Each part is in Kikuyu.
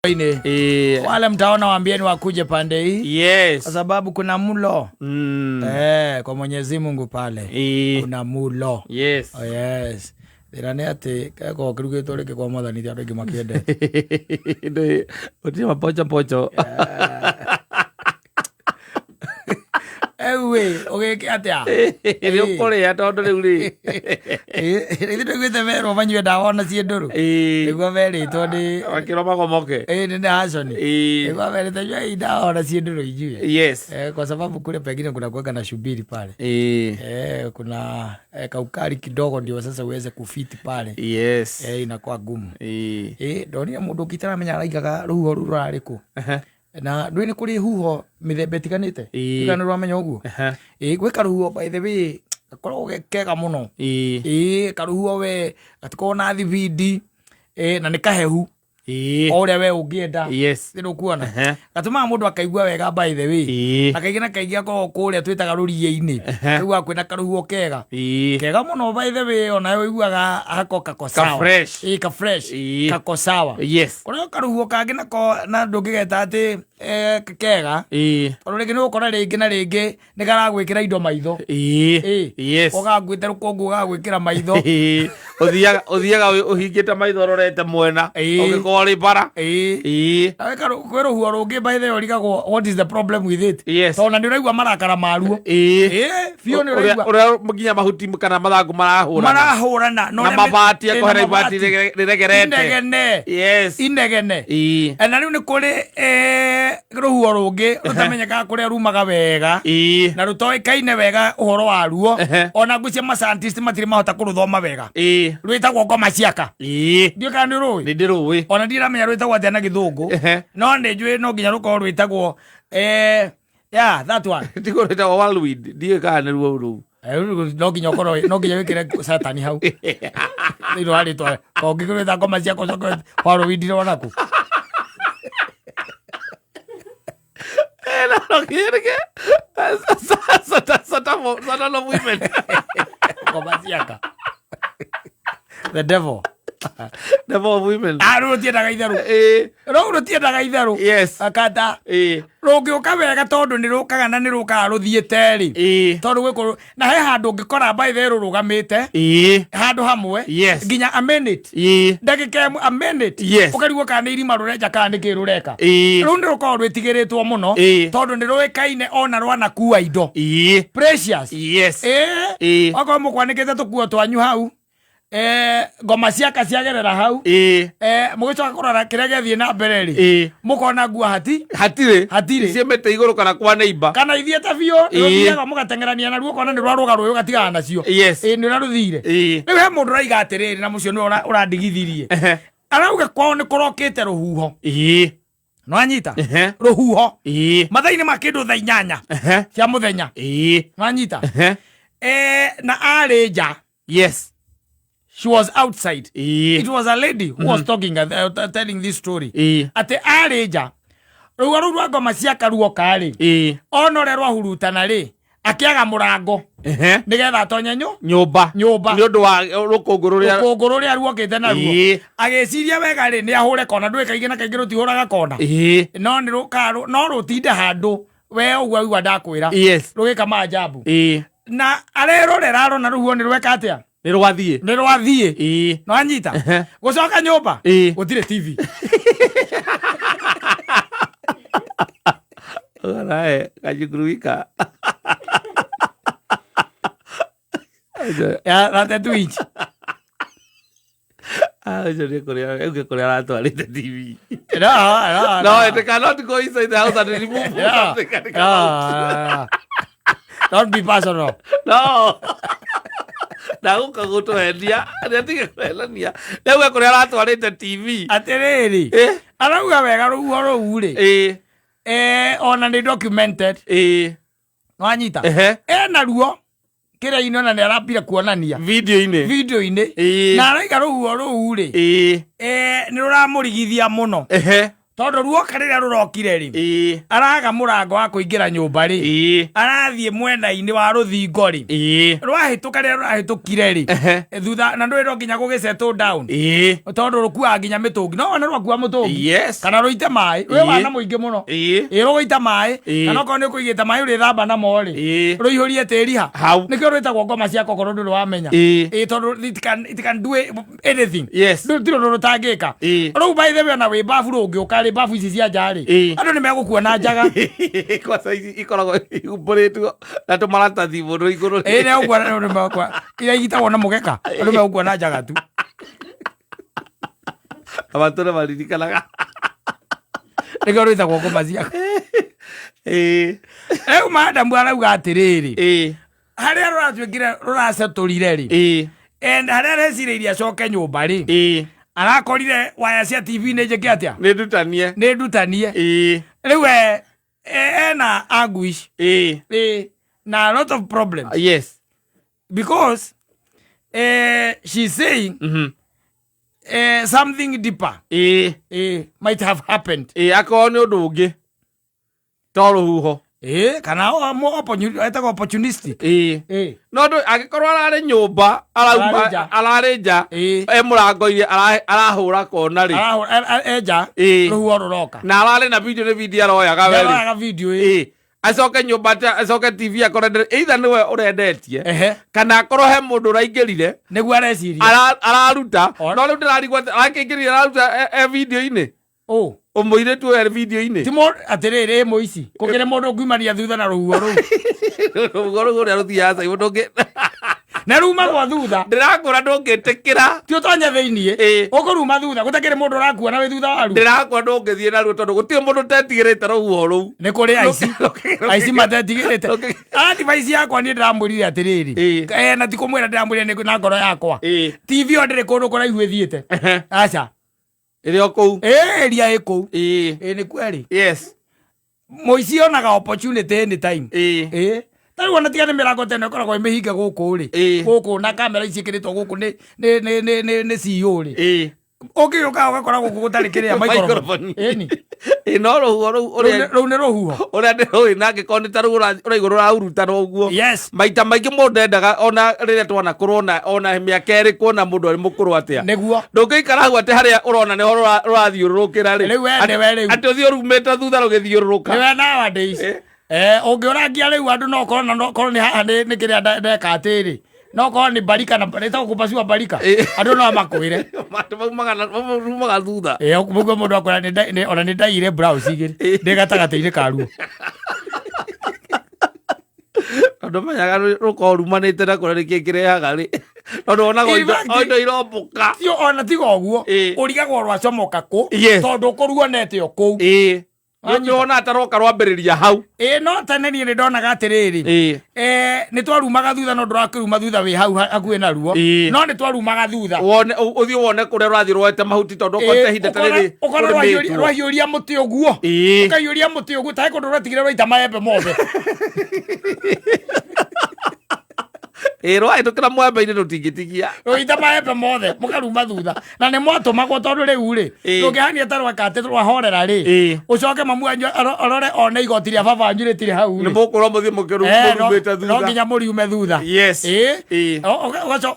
Ini. Wale mtaona waambieni wakuje pande hii kwa sababu kuna mlo kwa Mwenyezi Mungu pale kuna mulo. Oh, yes, thĩna nĩ atĩ gekorwo kĩrugĩtwo rĩngĩ kwa mwathani ti andũ aingĩ makĩendete. Gũtirĩ mapocho pocho. Ewe ũgĩke atĩa? Nĩ ũkũrĩa tondũ rĩu rĩ Rĩngĩ tũiguĩte merwo manyue ndawa ona ciĩ ndũrũ. Nĩguo merĩtwo nĩ Makĩrwo magomoke. Ĩĩ, nĩ Hashoni. Nĩguo merĩtwo nyuai ndawa ona ciĩ ndũrũ inyuĩ. Kwa sababu kule pengine kuna kuweka na shubiri pale. Kuna kaukari kidogo ndio sasa uweze kufiti pale. Inakuwa gumu. Ndonire mũndũ ũngĩ itaramenya araigaga rũhuho rũu rũrarĩ kũ. Na ndũĩ nĩ kũrĩ huho mĩthemba ĩtiganĩte. Kana nĩ ũramenya ũguo? Ĩĩ, gwĩ karũhuho by the way gakoragwo ge kega mũno. Ĩĩ, karũhuho we gatikoragwo na thibindi, na nĩ kahehu o ũrĩa we ũngĩenda. Nĩ ũkuona gatũmaga mũndũ akaigua wega by the way. Na kaingĩ akoragwo kũrĩa twĩtaga rũriĩ-inĩ. Kaiguaga kwĩna karũhuho kega. Kega mũno by the way, onawe ũiguaga hako kako sawa. Fresh. Ĩĩ, ka fresh. Kako sawa. Kũrĩ karũhuho kangĩ nako na ndũngĩgeta atĩ kega. Tondũ rĩngĩ nĩ ũgũkora rĩngĩ na rĩngĩ nĩ karagwĩkĩra indo maitho. Ĩĩ. Ũgakuĩte rũkũngũ ũgagwĩkĩra maitho. Ũthiaga ũhingĩte maitho ũrorete mwena. Ũngĩkorwo ũrĩ bara. Na kwĩ rũhuho rũngĩ by the way ũrigagwo what is the problem with it. Tondũ na nĩ ũraigua marakara maruo. Ĩĩ, biũ nĩ ũraigua. Ũrĩa nginya mahuti kana mathangũ marahũrana. Marahũrana. Na mabati akohera ibati rĩregerete. Inegene. Inegene. Na rĩu nĩ kũrĩ rũhuho rũngĩ rũtamenyekaga kũrĩa rumaga wega. Na rũtoĩkaine wega ũhoro waruo. Ona ngwĩciria ma scientist matirĩ mahota kũrũthoma wega. Rwĩtagwo ngoma ciaka. Ndiũĩ kana nĩ rũĩ. Nĩ ndĩrũĩ. Ona ndiramenya rwĩtagwo atĩa na gĩthũngũ. No nĩ njũĩ no nginya rũkorwo rwĩtagwo yeah, that one. Tiguo rwĩtagwo whirlwind. Ndiũĩ kana nĩ ruo rũu. No nginya ũkorwo no nginya wĩkĩre satani hau. Thĩinĩ wa rĩtwa. Ũngĩkĩrwĩta ngoma ciaka ũcoke whirlwind rwona kũ? No, quiere que Satan of women. Ngoma ciaka. The devil. Devil of women. Ah, rũu rũtiendaga itherũ. Rũu rũtiendaga itherũ. Akata. Rũngĩũka wega tondũ nĩ rũkaga na nĩ rũkaga rũthiĩte rĩ. Tondũ gwĩ kũrũ na he handũ ũngĩkora by the way rũrũgamĩte. Handũ hamwe. Nginya a minute. Ndagĩka ĩmwe a minute. Ũkarigwo kana nĩ irima rũrenja kana nĩ kĩ rũreka. Rũu nĩ rũkoragwo rwĩtigĩrĩtwo mũno. Tondũ nĩ rũĩkaine ona rwanakua indo. Precious. Okorwo mũkwanĩkĩte tũkuo twanyu hau. Ngoma ciaka ciagerera hau. Mũgĩcoka kũrora kĩrĩa gĩathiĩ na mbere rĩ. Mũkona nguo hati. Hatirĩ. Hatirĩ. Ciemete igũrũ kana kwa neighbor. Kana ithiĩte biũ, rũthiaga mũgateng'erania naruo ũkona nĩ rwarũga rũĩ ũgatigana nacio. Nĩ ũrĩa rũthire. Rĩu he mũndũ ũraiga atĩrĩrĩ na mũcio nĩwe ũrandigithirie. Arauga kwao nĩ kũrokĩte rũhuho. No anyita? Rũhuho. Mathaa-inĩ ma kĩndũ thaa 8 cia mũthenya. No anyita? Na arĩ nja. She was outside. It was a lady who was talking, telling this story. Atĩ arĩ nja. Rũhuho rũu rwa ngoma ciaka ruoka rĩ. Ona ũrĩa rwahurutana rĩ, akĩaga mũrango. Nĩgetha atonye Nyũmba. Nyũmba. Nĩ ũndũ wa rũkũngũ rũrĩa rũkũngũ rũrĩa ruokĩte naruo. Agĩciria wega rĩ, nĩ ahũre kona, ndũĩ kaingĩ na kaingĩ rũtihũraga kona. No nĩ rũkaga no rũtinde handũ we ũguo aigua ndakwĩra. Rũgĩka maajabu. Na arerorera arona rũhuho nĩ rweka atĩa? Nĩ rwathiĩ. Nĩ rwathiĩ. No anyita? Gũcoka nyũmba? Gũtirĩ TV. Uganae, kajikuruika. Ya, thate tu inch. Ah, ũcio nĩ kũrĩa, ũngĩ kũrĩa aratwarĩte TV. No, no, No, no. it cannot go inside the house and remove something and come out. Don't be personal. No. Ndagũka gũtũhenia, nĩatige kũhenania. Nĩauga kũrĩa aratwarĩte TV. Atĩrĩrĩ, arauga wega rũhuho rũu rĩ. Ona nĩ documented. Nwanyita? Ena ruo kĩrĩa-inĩ ona nĩ arambire kuonania. Video-inĩ. Video-inĩ. Na arauga rũhuho rũu rĩ. Nĩ rũramũrigithia mũno. Tondũ ruoka rĩrĩa rũrokire rĩ, araga mũrango wa kũingĩra nyũmba rĩ, arathiĩ mwena-inĩ wa rũthingo rĩ, rwahĩtũka rĩrĩa rũrahĩtũkire rĩ, thutha na ndũĩ no nginya gũgĩ settle down, tondũ rũkuaga nginya mĩtũngi, no wone rwakua mũtũngi kana rũite maĩ, rwĩ wana mũingĩ mũno, ĩ rũgũita maĩ, kana okorwo nĩ ũkũigĩte maĩ ũrĩthamba namo rĩ, rũihũrie tĩri ha Hau. Nĩkĩo rwĩtagwo ngoma cia kokoro, ndũrĩ wamenya? Ĩ, tondũ it can do anything. Rũtirĩ ũndũ rũtangĩka. Rĩu by the way, ona wĩ babu rũngĩũka rĩ, babu ici cia nja rĩ, andũ nĩ megũkuona njaga. Kwanza ici ikoragwo ihumbũrĩtwo na tũmaratathi mũno igũrũ. Ĩ, nĩ ũkuona nĩ megũkuona iria igitagwo na mũgeka, andũ megũkuona njaga tu. Amatũre maririkanaga. Nĩkĩo rwĩtagwo ngoma cia. Rĩu madamu arauga atĩrĩrĩ, harĩa rũratuĩkire rũracetũrire rĩ, and harĩa arecirĩirie acoke nyũmba rĩ, arakorire waya cia TV nĩ njĩke atĩa? Nĩ ndutanie. Nĩ ndutanie. Rĩu ena anguish, na a lot of problems, because she's saying something deeper might have happened. Akorwo nĩ ũndũ ũngĩ to rũhuho. Kana etagwo opportunistic. No ndũ angĩkorwo ararĩ nyũmba arauma. Ararĩ nja. Ararĩ nja. E mũrango-inĩ arahũra kona rĩ. Enja rũhuho rũroka. Na ararĩ na video, nĩ video aroyaga we rĩ. Aroyaga video ĩ. Acoke nyũmba acoke TV akore either nĩwe ũrendetie kana akorwo he mũndũ ũraingĩrire. Nĩguo areciria. Araruta. No rĩu ndĩrarigwo atĩ arakĩingĩrire araruta e video-inĩ. Ũ? Ũmũirĩtu ũyũ arĩ video-inĩ. Ti atĩrĩrĩ, mũici kũkĩrĩ mũndũ ũngumania thutha na rũhuho rũu? Rũhuho rũu ũrĩa rũthiaga cai mũndũ ũngĩ. Na rumagwo thutha. Ndĩrakwĩra ndũngĩtĩkĩra. Ti ũtonye thĩiniĩ. Ũkũruma thutha, gũtakĩrĩ mũndũ ũrakuona wĩ thutha waruo. Ndĩrakwĩra ndũngĩthiĩ naruo tondũ gũtirĩ mũndũ ũtetigĩrĩte rũhuho rũu. Nĩ kũrĩ aici, aici matetigĩrĩte. Advice yakwa niĩ ndĩramwĩrire atĩrĩrĩ, na ti kũmwĩra ndĩramwĩrire, nĩ na ngoro yakwa. TV ĩyo ndĩrĩ kũndũ kũraihu ĩthiĩte, aca. Ĩrĩ o kũu. Ĩria ĩ kũu. Ĩ nĩ kweri. Mũici onaga opportunity anytime. Ta rĩu ona tiga nĩ mĩrango ta ĩno ĩkoragwo ĩ mĩhinge gũkũ rĩ, gũkũ na kamera ici ĩkĩrĩtwo gũkũ nĩ CEO rĩ, ũngĩgĩũka ũgakora gũkũ gũtarĩ kĩrĩa, microphone. Microphone. Ĩni. Ĩ, no rũhuho rũu Rũu ũrĩa rũu nĩ rũhuho. Ũrĩa ndĩrũĩ na angĩkorwo nĩ ta rũu ũraigua rũrahurutana ũguo, maita maingĩ mũndũ ndendaga ona rĩrĩa twanakũrwo ona mĩaka ĩrĩ kuona mũndũ arĩ mũkũrũ atĩa. Ndũngĩikara hau atĩ harĩa ũrona nĩho rũrathiũrũrũkĩra rĩ. Rĩu we nĩwe rĩu. Atĩ ũthiĩ ũrumĩte thutha rũgĩthiũrũrũka. Nĩwe nowadays. Ũngĩũrangia rĩu andũ no korwo na no korwo nĩ haha nĩ kĩrĩa ndeka atĩrĩ, no korwo nĩ mbarika na ĩtagwo kũpacua mbarika, andũ no makwĩre. Andũ maumaga thutha. Mũguo mũndũ akwĩra ona nĩ ndaiyire blouse igĩrĩ ndĩ gatagatĩ-inĩ karuo. Tondũ menyaga rũkorwo rumanĩte na kũrĩa nĩkĩ kĩrehaga rĩ, tondũ wonaga In fact- o indo irombũka. Tio ona tiga ũguo, ũrigagwo rwacomoka kũ, tondũ ũkũruonete o kũu. Nĩ wona ta roka rwambĩrĩria hau. Ĩ, no tene niĩ nĩ ndonaga atĩrĩrĩ, nĩ twarumaga thutha, no ndũrakĩruma thutha wĩ hau hakuhĩ naruo. No nĩ twarumaga thutha. Wone ũthiĩ wone kũrĩa rũrathiĩ rwoete mahuti, tondũ okorwo ta ihinda ta rĩrĩ ũkona rũrĩmĩtwo. Rwahiũria mũtĩ ũguo, ũkahiũria mũtĩ ũguo tarĩ kũndũ rwatigire rwaita maembe mothe. Ĩ, rwahĩtũkĩra mwembe-inĩ rũtingĩtigia. Rũita maembe mothe, mũkaruma thutha na nĩ mwatũmagwo, tondũ rĩu rĩ, rũngĩhania ta rweka atĩ rwahorera rĩ, ũcoke mamu wanyu arore one igoti rĩa baba wanyu rĩtirĩ hau nĩ rĩ. mũkũrwo mũthiĩ No mũkĩrumĩte no thutha. Nginya mũriume thutha.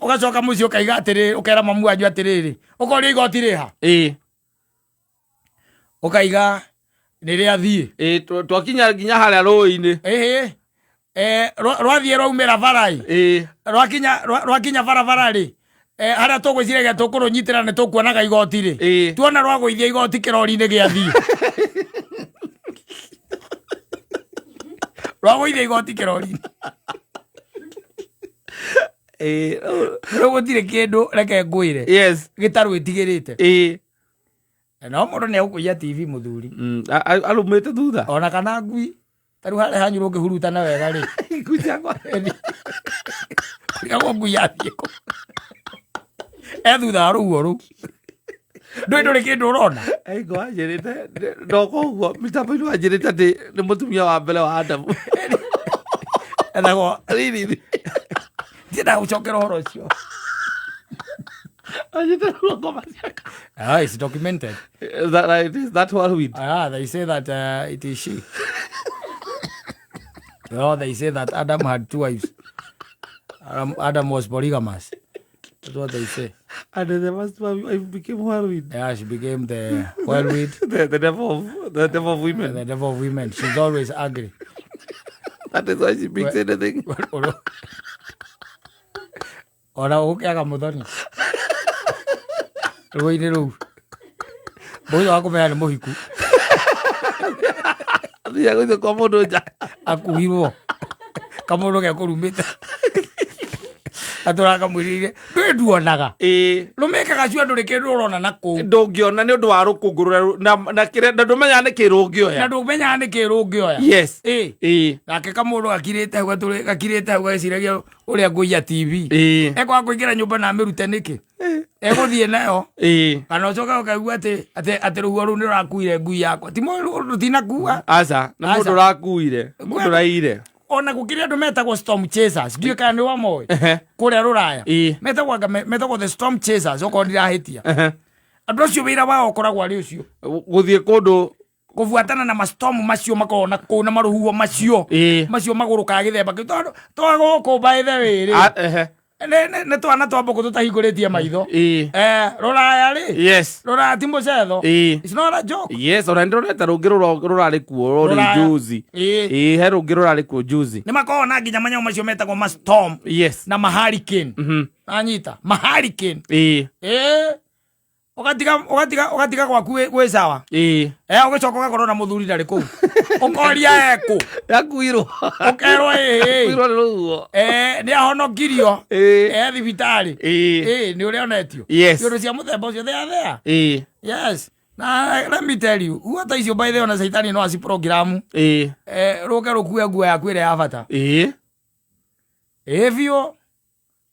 Ũgacoka mũciĩ ũkaiga atĩrĩ, ũkera mamu wanyu atĩrĩrĩ, ũkoria igoti rĩha, ũkaiga nĩ rĩathiĩ. Ĩ, twakinya nginya harĩa rũĩ-inĩ. Ĩhĩ, rwathiĩ rwaumĩra barai, rwakinya barabara rĩ, harĩa tũgwĩciragia tũkũrũnyitĩra nĩ tũkuonaga igoti rĩ, tuona rwagũithia igoti kĩrori-inĩ gĩathiĩ, rwagũithia igoti kĩrori-inĩ. Rĩu gũtirĩ kĩndũ, reke ngwĩre, gĩtarwĩtigĩrĩte. No mũndũ nĩ egũkũiya TV, mũthuri. Arumĩte thutha. Ona kana ngui, ta rĩu harĩa hanyu rũngĩhurutana wega rĩ, Ngui ciakwa. Ũrigagwo ngui yathiĩ kũ, e thutha wa rũhuho rũu, ndũĩ ndũrĩ kĩndũ ũrona. Aingo wanjĩrĩte ndoka ũguo mĩtambo-inĩ, wanjĩrĩte atĩ nĩ mũtumia wa mbere wa Adamu. Ethagwo Riri. Ndiendaga gũcokera ũhoro ũcio. Anyitĩrĩirwo ngoma ciake. Ah, it's documented. Is that right? Is that whirlwind? Ah, they say that it is she. No, they say that Adam had two wives. Adam was polygamous. That's what they say. And the first wife became whirlwind. Yeah, she became the whirlwind. The devil of women. The devil of women. She's always angry. That is why she picks anything. Ona ũkĩaga mũthoni rũĩ-inĩ rũu mũthoni wa kũmenya nĩ mũhiku. Athiaga gũthiĩ kwa mũndũ nja. Akuhirwo kamũndũ gekũrumĩte atũraga kamwĩrĩire ndũĩ nduonaga. Rũmĩkaga cio ndũrĩ kĩndũ ũrona na kũu. Ndũngĩona nĩ ũndũ wa rũkũngũ rũrĩa na kĩrĩa na ndũmenyaga nĩ kĩ rũngĩoya. Na ndũmenyaga nĩ kĩ rũngĩoya. Yes. Nake kamũndũ gakirĩte hau gakirĩte hau gagĩciragia ũrĩa ngũiya TV. Ekwaga kũingĩra nyũmba na amĩrute nĩkĩ? Egũthiĩ nayo. Kana ũcoke ũkaigua atĩ rũhuho rũu nĩ rũrakuire ngui yakwa. Ti mũndũ rũtinakua. Aca, nĩ mũndũ ũrakuire, mũndũ ũraiyire. Ona gũkĩrĩ andũ metagwo storm chasers, ndiũĩ kana nĩ wamoĩ. Kũrĩa Rũraya. Metagwo the storm chasers, okorwo ndirahĩtia. Andũ acio wĩra wao ũkoragwo arĩ ũcio. Gũthiĩ kũndũ kũbuatana na mastorm macio makoragwo na kũu na marũhuho macio. Macio magũrũkaga gĩthemba kĩu. Tondũ to gũkũ by the way rĩ. Nĩ twana twa mbũkũ tũtahingũrĩtie maitho. Rũraya rĩ. Yes. Rũraya ti mũcetho. It's not a joke. Yes, ona nĩndĩronete rũngĩ rũrarĩ kuo rũrĩ juzi. He rũngĩ rũrarĩ kuo juzi. Nĩ makoragwo na nginya manyamũ macio metagwo ma storm. Yes. Na ma hurricane. Anyita. Ma hurricane. Ũgatiga gwaku gwĩ sawa. Ũgĩcoka ũgakorwo na mũthuri ndarĩ kũu. Ũkoria ekũ. Yakuirwo. Ũkerwo ĩĩ. Yakuirwo nĩ rũhuho. Nĩ ahonokirio. Thibitarĩ. Nĩ ũrĩa onetio. Yes. Ciũndũ cia mũthemba ũcio they are there. Yes. Na let me tell you, huo ta icio by the way ona caitani no aci programu. Rũke rũkue nguo yaku ĩrĩa ya bata. Biũ.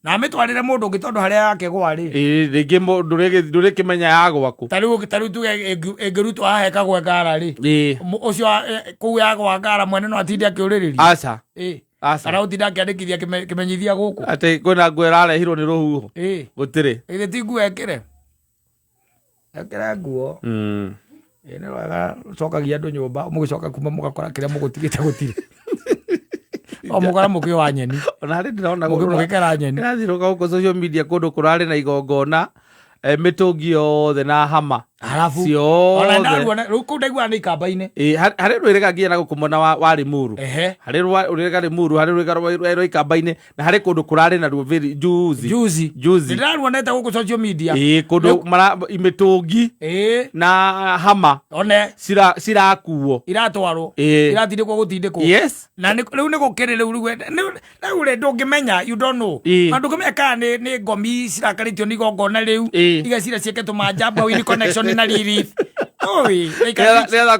Na amĩtwarĩre mũndũ ũngĩ tondũ harĩa yake gwa rĩ. Rĩngĩ ndũrĩkĩmenya ya gwaku. Ta rĩu tuge ĩngĩrutwo haha ĩkagwe ngara rĩ. Ũcio kũu yagwa ngara mwene no atinde akĩũrĩrĩria. Aca. Aca. Kana ũtinde akĩandĩkithia kĩmenyithia gũkũ. Atĩ kwĩna nguo ĩrarehirwo nĩ rũhuho. Gũtirĩ. Githĩ ti nguo ekĩre? Ekĩre nguo. Nĩ wega ũcokagia andũ nyũmba, mũgĩcoka kuma mũgakora kĩrĩa mũgũtigĩte gũtirĩ. O mũkora mũkĩoa nyeni. Ona harĩ ndĩrona Mũgĩkera nyeni. Ndĩrathiũrũrũka gũkũ social media kũndũ kũrarĩ na igongona, mĩtũngi yothe na hama. Arabu. Ciothe. Ona ndaruona, rĩu kũu ndaiguaga nĩ ikamba-inĩ. Harĩ rwĩrĩga nginya na gũkũ mwena wa Limuru. Harĩ rwĩrĩga Limuru, harĩ rwĩrĩga rwa ikamba-inĩ, na harĩ kũndũ kũrarĩ na ruo very juzi. Juzi. Juzi. Ndĩraruonete gũkũ social media. Kũndũ mĩtũngi na hama. One. Cirakuo. Iratwarwo. Iratindĩkwo gũtindĩkwo. Yes. Na rĩu nĩ gũkĩrĩ rĩu rĩu, rĩu rĩ ndũngĩmenya, you don't know. Na ndũngĩmenya kana nĩ ngomi cirakarĩtio nĩ igongona rĩu. Igecira ciĩke tũmanjamba with connection na Lilith. Oi, like a Nĩgetha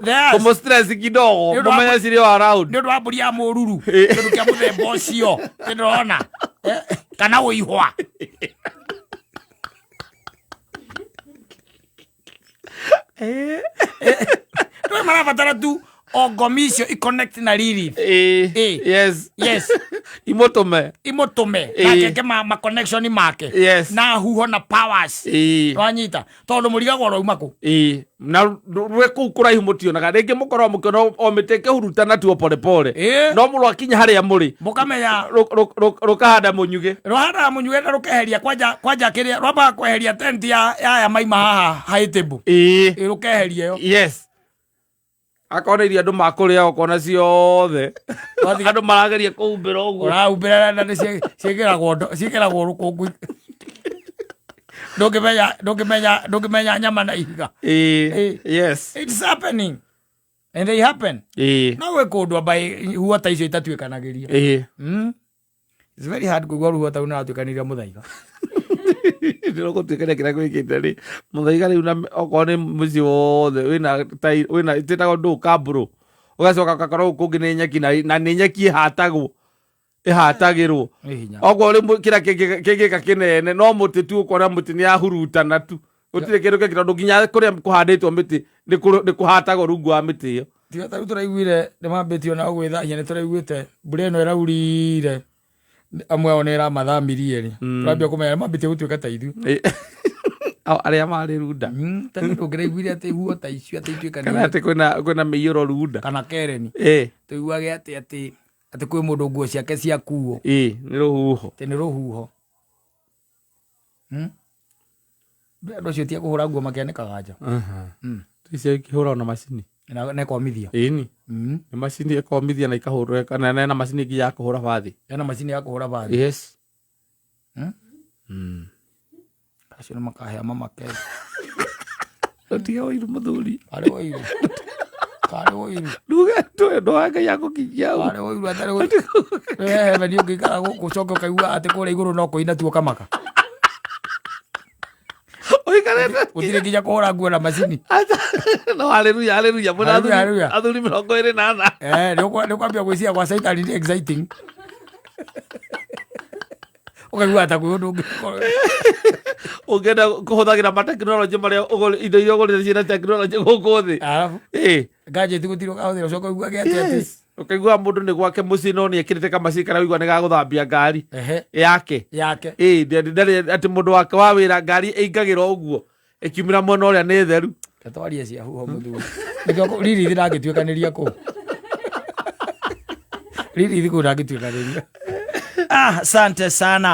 Yes. kũmũ stress kidogo, Nĩ ũndũ wa mũmenye cirĩ o around. Nĩ ũndũ wa mbũri ya mũruru. Kĩndũ kĩa mũthemba ũcio. Nĩndĩrona. Kana ũihwa. Ndũĩ marabatara tu o ngomi icio i connect na Lilith. Yes. Yes. Imũtũme. Imũtũme. Nake eke ma connection make. Yes. Na huho na powers. Wanyita. Tondũ mũrigagwo ũrauma kũ? Na rwĩ kũu kũraihu mũtionaga. Rĩngĩ mũkoragwo mũkĩona o mĩtĩ ĩkĩhurutana tu o pole pole. No mũrwakinya harĩa mũrĩ. Mũkamenya. Rũkahanda mũnyugĩ. Rũhandaga mũnyugĩ na rũkeheria kwanja kĩrĩa, rwambaga kweheria tent ya aya maima haha high table. Rũkeheria ĩyo. Yes. Akorwo nĩ irio andũ makũrĩa ũkona ciothe. Wathiĩ- Andũ marageria kũhumbĩra ũguo. Ũrahumbĩra na nĩ ciĩkĩragwo rũkũngũ. Ndũngĩmenya nyama na ihiga. Yes. It's happening. And they happen. No gwĩ kũndũ amba huo ta icio itatuĩkanagĩria. It's very hard kũigua rũhuho ta rũu nĩratuĩkanĩria Mũthaiga. Ndĩrogũtuĩkania kĩrĩa gwĩkĩte rĩ. Mũthaiga rĩu na okorwo nĩ mũciĩ wothe wĩna tai, wĩna ĩtĩtagwo ndũ kambũrũ. Ũgacoka ũgakorwo gũkũ kũngĩ nĩ nyeki na nĩ nyeki ĩhatagwo. Ĩhatagĩrwo. Nĩ hinya. Okorwo rĩu kĩrĩa kĩngĩka kĩnene, no mũtĩ tu ũkona mũtĩ nĩ yahurutana tu. Gũtirĩ kĩndũ kĩngĩ tondũ nginya kũrĩa kũhandĩtwo mĩtĩ nĩ kũhatagwo rungu wa mĩtĩ ĩyo. Tiga ta rĩu tũraiguire nĩ mambĩtie ona gwĩthahia, nĩ tũraiguĩte mbura ĩno ĩraurire. Amwe ao nĩ ĩramathamirie rĩ, tũrambia kũmenya mambĩtie gũtuĩka ta ithuĩ. Arĩa marĩ runda. Tene ndũngĩraiguire atĩ huo ta icio atĩ ituĩka kana atĩ kwĩna mĩiyũro runda. Kana kereni. Tũiguage atĩ atĩ atĩ kwĩ mũndũ nguo ciake ciakuo. Nĩ rũhuho. Atĩ nĩ rũhuho. Andũ acio tia kũhũra nguo makĩanĩkaga nja. Icio ikĩhũra na macini. Na ĩkomithio. Ĩni. Nĩ macini ĩkomithia na ikahũrwo, kana na macini ĩngĩ ya kũhũra bathi. Ena macini ya kũhũra bathi. Yes. Acio nĩ makahea mamake. Ũtige ũiru mũthuri. Karĩ ũiru. Karĩ ũiru. Nduge ndũĩ Ngai akũkinyia hau. Karĩ ũiru atarĩ ũiru. Heaven ũngĩikara gũkũ ũcoke ũkaigua atĩ kũrĩa igũrũ no kũina tu ũkamaka. Ũikarĩte. Gũtirĩ nginya kũhũra nguo na macini. No haleluya haleluya mwĩna Haleluya, haleluya. athuri 24. Nĩ ũkwambia gwĩciria gwa Caitani nĩ exciting. Ũkaigua ta kwĩ ũndũ ũngĩ. Ũngĩenda kũhũthagĩra matekinoronjĩ marĩa indo iria ũgũrĩte ciĩna tekinoronjĩ gũkũ thĩ. Arabu gadget gũtirĩ ũkahũthĩra ũcoke ũiguage atĩ atĩ. Ũkaigua mũndũ nĩ gwake mũciĩ no nĩ ekĩrĩte kamacini karĩa ũigua nĩ gagũthambia ngari yake. Yake. Ndarĩ atĩ mũndũ wake wa wĩra ngari ĩingagĩra ũguo ĩkiumĩra mwena ũrĩa nĩ theru. Twarie cia huho mũthuri. Nĩkĩo ririthi ndangĩtuĩkanĩria kũu. Ririthi kũu ndangĩtuĩkanĩria. Asante sana.